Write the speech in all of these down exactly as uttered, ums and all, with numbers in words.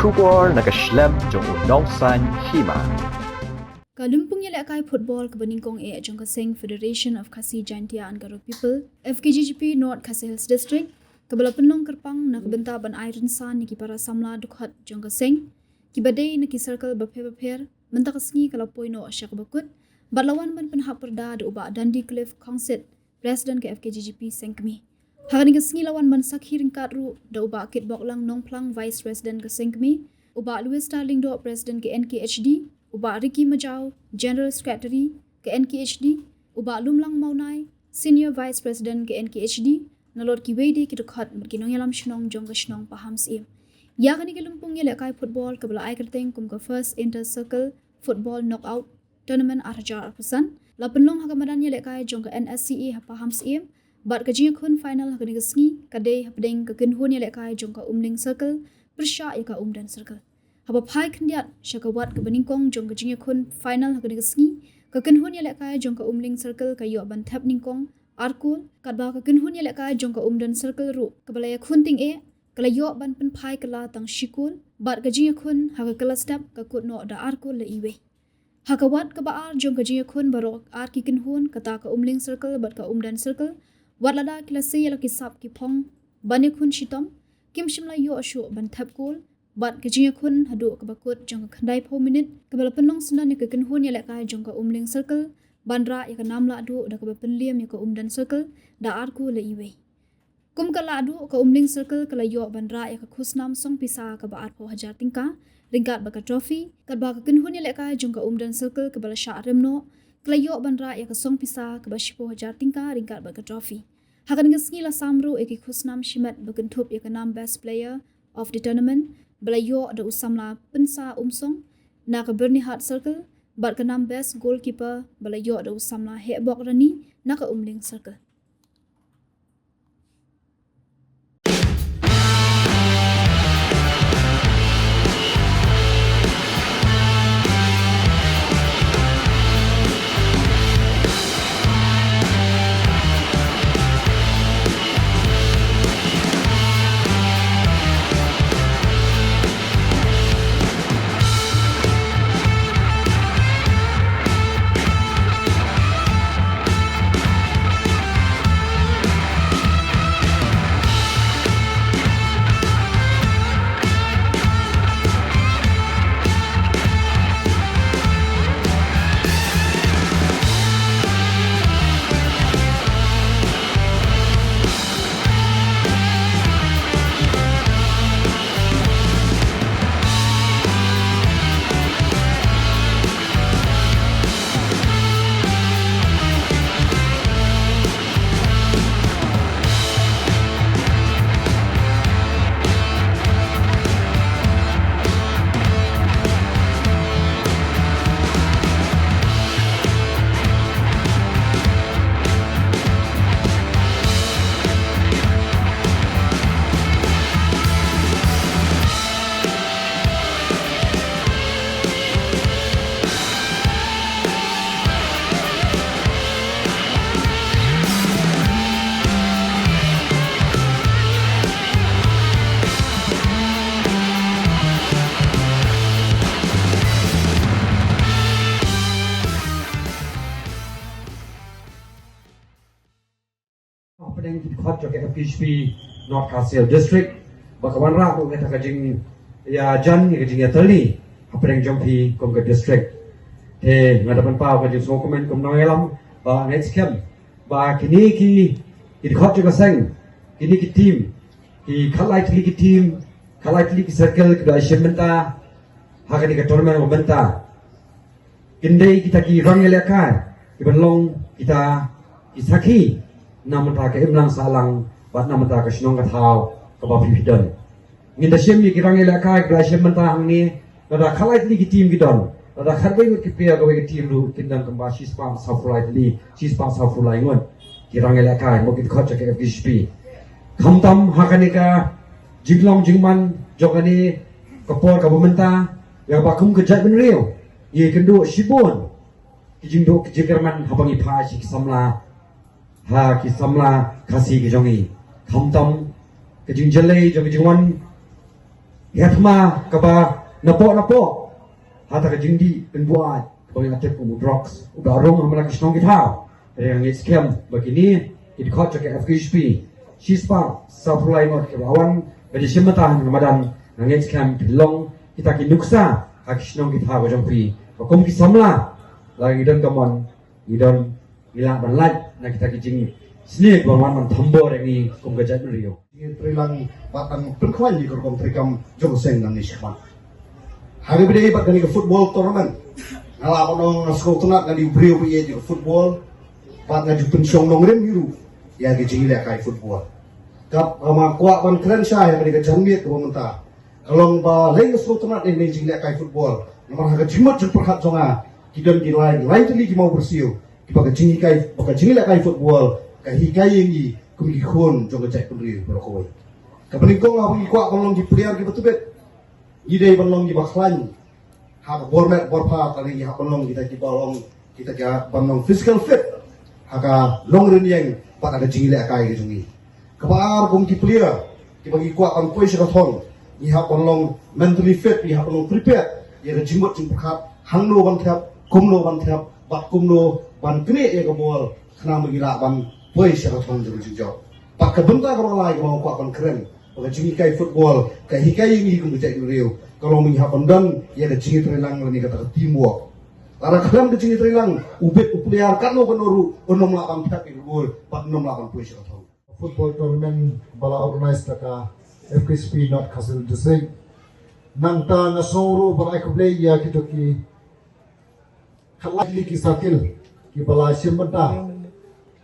Khubor na ka shlem jong u nongsaiñ hima. Ka lympung ïalehkai football kaba nyngkong eh jong ka seng Federation of Khasi Jaintia and Garo People, F K G G P North Khasi Hills District, kaba la pynlong kyrpang na ka bynta ban ai rynsan ïa ki para samla dkhot jong ka seng kiba dei na ki circle bapher bapher, mynta ka sngi ka la poi noh sha kaba kut, bad la wan ban pynhap pyrda da u Bah Dundee Cliff Khongsit, President ka F K G G P Sengkmie. Ha kane ka sngi la wan ban sakhi ryngkat ruh da u Bah Kitboklang Nongphlang, Vice President ka Sengkmie, u Bah Louis Lyngdoh, President ka N K H D, u Bah Ricky Majaw, General Secretary ka N K H D, u Bah Lumlang Mawnai, Senior Vice President ka N K H D, nalor kiwei de ki dkhot bad ki nongïalam shnong jong ka shnong Pahamsyiem. Ïa kane ka lympung ïalehkai football kaba la ai kyrteng kum ka First Inter Circle Football Knockout Tournament ar hajar arphew san la pynlong ha ka madan ïalehkai jong ka N S C A ha Pahamsyiem, bad ka jingïakhun final ha kane ka sngi ka dei hapdeng ka kynhun ïalehkai jong ka Umling Circle pyrshah ïa ka Umden Circle. Haba phai khyndiat sha ka wat kaba nyngkong jong ka jingïakhun final ha kane ka sngi, ka kynhun ïalehkai jong ka Umling Circle ka ïoh ban thep nyngkong ar kol, katba ka kynhun ïalehkai jong ka Umden Circle ruh kaba la ïakhun tyngeh ka la ïoh ban pynphai kylla tang shi kol, bad ka jingïakhun ha ka kylla step ka kut noh da ar kol la iwei. Ha ka wat kaba ar jong ka jingïakhun baroh ar ki kynhun, kata ka Umling Circle bad ka Umden Circle, wat lada ki la sei ïa la ki sap ki phong ban ïakhun shitom, kim shym la ïoh shuh ban thep kol, bad ka jingïakhun haduh kaba kut jong ka khyndaiphew minit kaba la pynlong syndon ïa ka kynhun ïalehkai jong ka Umling Circle ban rah ïa ka nam lahduh da kaba pynliem ïa ka Umden Circle da ar kol la iwei. Kum ka lahduh, ka Umling Circle ka la ïoh ban rah ïa ka khusnam song pisa kaba arphew hajar tyngka ryngkat bad ka trophy, katba ka kynhun ïalehkai jong ka Umden Circle kaba la shah rem noh ka la ïoh ban rah ïa ka song pisa kaba shiphew hajar tyngka ryngkat bad ka trophy. Ha kane ka sngi la sam ruh ïa ki khusnam shimet ba kynthup ïa ka nam Best Player of the Tournament ba la ïoh da u samla Pynsa Umsong na ka Byrnihat Circle, bad ka nam Best Goalkeeper ba la ïoh da u samla Hehbok Rani na ka Umling Circle. Hapdeng ki dkhot jong ka F K G G P North Khasi Hills District, ba ka wanrah kum kata ka jingïajan, ka jingïatylli hapdeng jong phi kum ka district. Te nga da pynpaw ka jingsngewkmen kum nongïalam ba nga ngeit skhem ba kine ki, ki dkhot jong ka seng, kine ki team, ki khatlai tylli ki team, khatlai tylli ki circle ki ba shim bynta ha kane ka tournament ba mynta. Kin dei kita ki rang ïalehkai kiban long kita ki sakhi na bynta ka imlang sahlang bad na bynta ka shnong ka thaw kaba phi phi don. Ngin da shim ïa ki rang ïalehkai kiba la shim bynta hangne, lada khatlai tylli ki team ki don, lada khatwei ngut ki player kawei ka team ruh kin don kumba shispah sawphew lai tylli, shispah sawphew lai ngut ki rang ïalehkai, mo ki dkhot jong ka F K G G P. Khamtam ha kane ka jinglong jingman jong kane ka por kaba mynta, ïa kaba kum ka jaitbynriew ngi ïakynduh shibun ki jingduh ki jingkyrmen haba ngi phai sha ki samla, ha ki samla Khasi ki jong ngi. Khamtam ka jingjyllei jong ka jingwan Ïa thma kaba napoh napoh ha kata ka jingdih pynbuaid kaba ngi la tip kum u drugs uba rung ha man la ki shnong ki thaw. Hynrei nga ngeit skhem ba kine ki dkhot jong ka F K H P shispah sawphew lai ngut kiba la wan ban ïashim bynta ha kane ka madan, nga ngeit skhem ki long kita ki nuksa ha ki shnong ki thaw ka jong phi. Ba kum ki samla, lada ngi don ka mon, ngi don, ngi lah ban lait na kita ki jingsniew kiba wan ban thombor ïa ngi kum ka jaitbynriew. Ngi trei lang bad ban pynkhlaiñ ïa ka rukom treikam jong ka seng nangne shakhmat. Ha kaba ïadei bad kane ka football tournament, nga lah ban ong nga sngewtynnat, nga dei u briew ba ïeit ïa ka football bad nga ju pynshong nongrim hi ruh ïa ka jingïalehkai football. Kaba nga kwah ban kren shai ha kane ka janmiet kaba mynta, ka long ba lei nga sngewtynnat ïa kane ka jinglehkai football. Namar ha ka jingmut jingpyrkhat jong nga, ki don ki lai, lai tylli ki mawbyrsiew kiba ka jinghikai, ba ka jinglehkai football ka hikai ïa ngi kum ki khun jong ka jaitbynriew baroh kawei. Kaba nyngkong, haba ngi kwah ban long ki player kiba tbit, ngi dei ban long kiba khlaiñ ha ka bor met bor phad, lane ngi hap ban long kita kiba long, kita kiba long physical fit ha ka longrynïeng bad ha ka jingïalehkai ka jong ngi. Kaba ar, kum ki player kiba ngi kwah ban poi sha ka thong, ngi hap ban long mentally fit, ngi hap ban long prepared ïa ka jingmut jingpyrkhat, hangno ban thep, kumno ban thep bad kumno ban knieh ïa ka bol khnang ba ngi lah ban poi sha ka thong jong ka jingjop. Bad ka bynta kaba lai kaba nga kwah ban kren, ba ka jinghikai football ka hikai ïa ngi kum ka jaitbynriew, ka long ba ngi hap ban don ïa ka jingïatreilang lane kata ka teamwork. Lada khlem ka jingïatreilang, u bit u player katno katno ruh un ym lah ban thep ïa ka gol bad un ym lah ban poi sha ka thong. Football tournament ba la organise da ka F K H P North Khasi Hills District. Nangta nga sngew ruh ban ai khublei ïa kito ki khatlai tylli ki circle kiba la shim bynta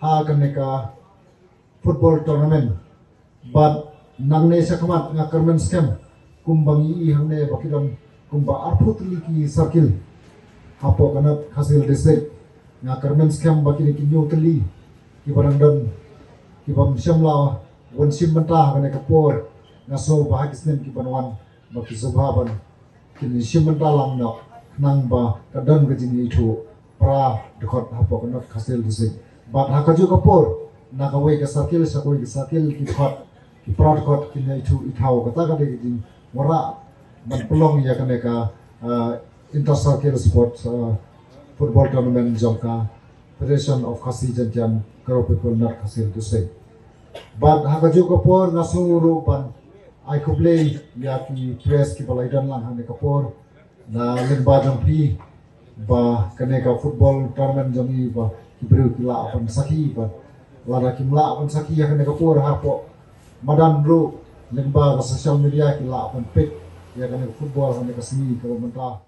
ha kane ka football tournament. Bad nangne shakhmat nga kyrmen skhem kumba ngi i hangne ba ki don kumba arphew tylli ki circle hapoh ka North Khasi Hills District. Nga kyrmen skhem ba kine ki hynñiew tylli kiba dang don, ki bym shym la wan shim bynta ha kane ka por, nga sngew ba ha ki snem ki ban wan ba ki sngewbha ban kin shim bynta lang noh, khnang ba ka don ka jingïathuh pra dkhot hapoh ka North Khasi Hills District. Bad ha kajuh ka por, na kawei ka circle sha kawei ka circle, ki dkhot, ki pra dkhot kin ïathuh ithaw. Kata ka dei ka jingwanrah ban pynlong ïa kane ka, ah, inter circle sports, ah, football tournament jong ka Federation of Khasi Jaiñtia Garo People North Khasi Hills District. Bad ha kajuh ka por nga sngew ruh ban ai khublei ïa ki press kiba la ïadon lang ha kane ka por na lyngba jong phi, ba kane ka football tournament jong ngi ba ki briew ki lah ban sakhi, ba lada kim lah ban sakhi ha kane ka por, hapoh madan ruh lyngba ka social media ki lah ban peit ïa kane ka football ha kane ka sngi kaba mynta.